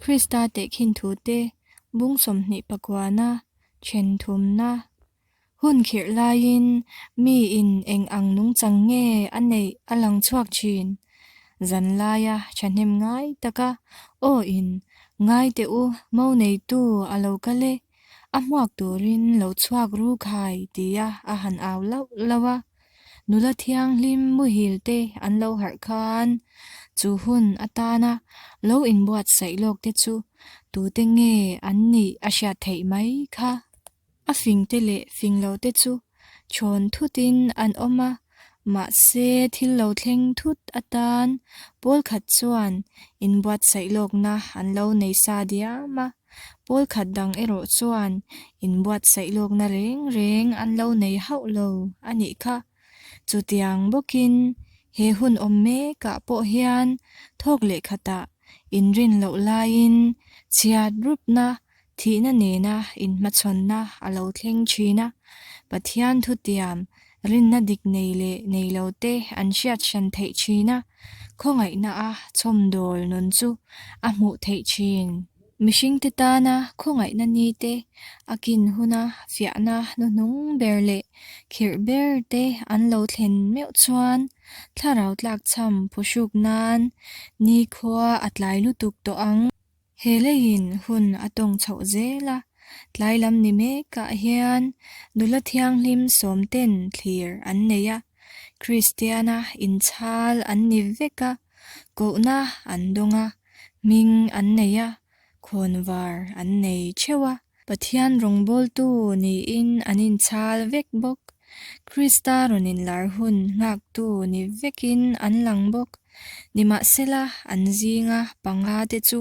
Krista tehkhin thute bung 20 pakuana then thumna hun khirh laiin miin eng ang nungchang nge a neih a lang chhuak thin. Zan laia thahnem ngai taka aw in ngai teh u mo neitu a lo kal e, a hmuak turin lo chhuak ru khai tia a han au lauh lauh a. Nula thianghlim muhil te an lo harh khan chu hun atana lo inbuatsaih lawk te chu tute nge an nih a hriat theih mai kha. A fing te leh fing lo te chu chhawn thutin an awm a, mahse thil lo thleng thut atan pawl khat chuan inbuatsaih lawkna an lo nei sa diam a. Pawl khat dang erawh chuan inbuatsaih lawkna reng reng an lo nei hauh lo a nih kha. Chutiang bawkin he hun awm mekah pawh hian thawk leh khatah inrin loh laiin chhiat rupna thihna nena inhmachhawnna a lo thleng thin a, Pathian thutiam rinna dik nei leh nei lo te an hriat hran theih thin a, khawngaihna a chhawmdawl nun chu a hmuh theih thin. Mihringte tana khawngaihna ni te a kin huna fiahna hnuhnung ber leh khirh ber te an lo thlen meuh chuan thlarau tlakchham phuhruk nan nikhua a tlai lutuk tawh ang. He leiin hun a tawng chhoh zel a, tlai lam ni mekah hian nula thianghlim sawmten thlir an nei a, Kristiana inchhal an ni vek a, kohna an dawng a, hming an nei a, khawnvar an nei theuh a, Pathian rawngbawltu niin an inchhal vek bawk. Krista rawn inlar hun nghaktu ni vekin an lang bawk. Nimahsela, an zinga panga te chu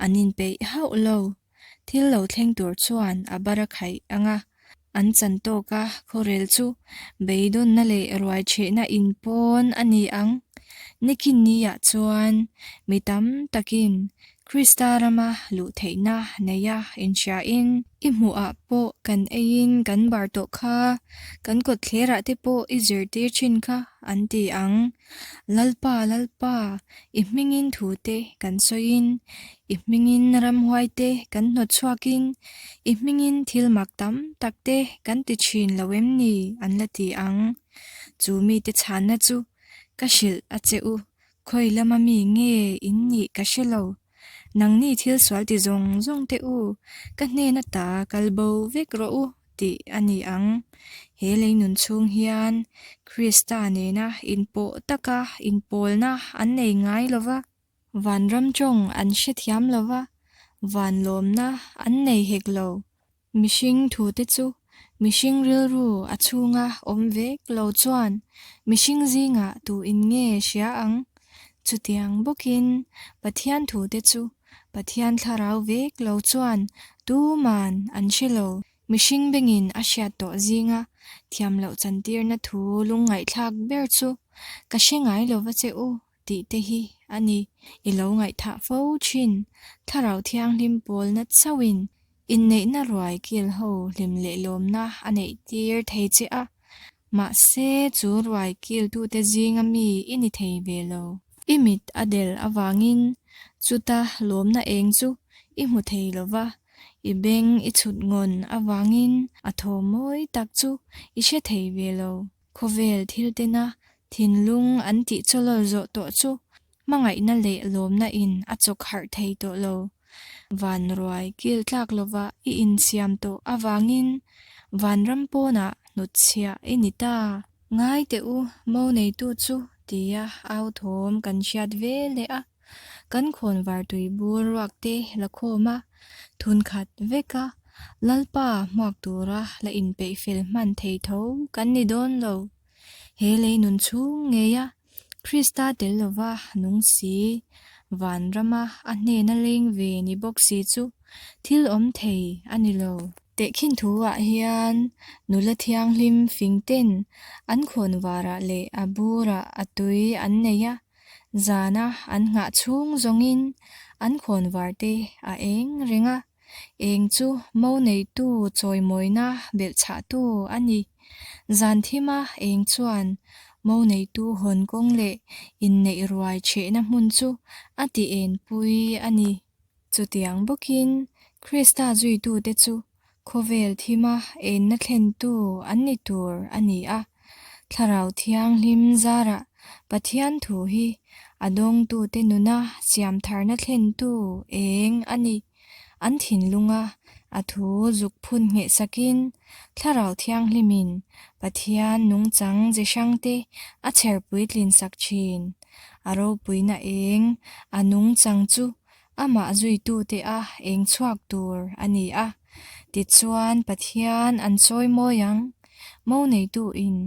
an inpeih hauh lo. Thil lo thleng tur chuan a bar a khaih ang a, an chan tawka khawrel chu beidawnna leh ruaichhehna inpawn a ni ang. Nikin niah chuan mi tam takin Krista rama luh theihna neia inhriain i hmuhah pawh kan eiin kan bar tawh kha, kan kawtthlerah te pawh i zirtir thin kha an ti ang. Lalpa, Lalpa, i hmingin thute kan sawiin, i hmingin ramhuai te kan hnawt chhuakin, i hmingin thil mak tam tak te kan ti thin lo em ni? an la ti ang. Chu mite chhanna chu ka hrilh a che u. Khawi lama mi nge in nih ka hre lo. Nangni thil sual ti zawng zawng teh u, ka hnen ata kal bo vek rawh u tih a ni ang. He lei nun chhung hian Krista nena inpawh taka inpawlna an nei ngai lo va, vanram tawng an hrethiam lo va, van lawmna an nei hek lo. Mihring thute chu mihring rilru a chhunga awm vek lo chuan mihring zingah tu in nge hria ang? Chutiang bawkin Pathian thute chu Pathian thlarau vek lo chuan tuman an hre lo. Mihring bengin a hriat tawh zinga thiam loh chantirna thu lungngaihthlak ber chu ka hre ngai lova che u tih te hi a ni. I lo ngaihthah fo thin. Thlarau Thianghlim pawlna chauhin inneihna ruai kil ho hlim leh lawmna a neih tir thei che a, mahse chu ruai kiltute zinga mi i ni thei ve lo. I mit a del avangin chuta lawmna eng chu i hmu thei lo va, i beng i chhut ngawn avangin a thaw mawi tak chu i hre thei ve lo. Khawvel thil tena thinlung an tih chawlawl zawh tawh chu hmangaihna leh lawmna in a chawk harh thei tawh lo. Van ruai kil tlak lova i insiam tawh avangin vanram pawnah hnutchhiah i ni ta. Ngai teh u, mo neitu chu tia au thawm kan hriat ve leh a, kan khawnvar tui bur ruak te la khawm a, thun khat vek a, Lalpa hmuak tura la inpeih fel hman thei tho kan ni dawn lo. He lei nun chhung ngeia Krista tel lova nung si, vanrama a hnena leng ve ni bawk si chu thil awm thei a ni lo. Tehkhin thuah hian nula thianghlim fing ten an khawnvarah leh a burah a tui an nei a, zana an nghah chhung zawngin an khawnvar te a eng reng a. Eng chu mo neitu chawimawina belhchhahtu a ni. Zan thima eng chuan mo neitu hawn kawng leh inneih ruai chhehna hmun chu a ti enpui a ni. Chutiang bawkin Krista zuitute chu khawvel thima enna thlentu an ni tur a ni a. Thlarau Thianghlim zarah Pathian thu hi a dawngtute nuna siamtharna thlentu eng a ni. An thinlunga a thu zuk phun ngheh sakin Thlarau Thianghlimin Pathian nungchang ze hrangte a chher puitlin sak thin. A ropuina eng a nungchang chu amah zuitute a eng chhuak tur a ni a. Tichuan Pathian an chawi mawi ang. Mo neituin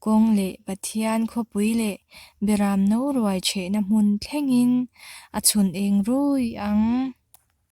kawng leh Pathian khawpui leh Beram no ruai chhehna hmun thlengin a chhun eng rui ang.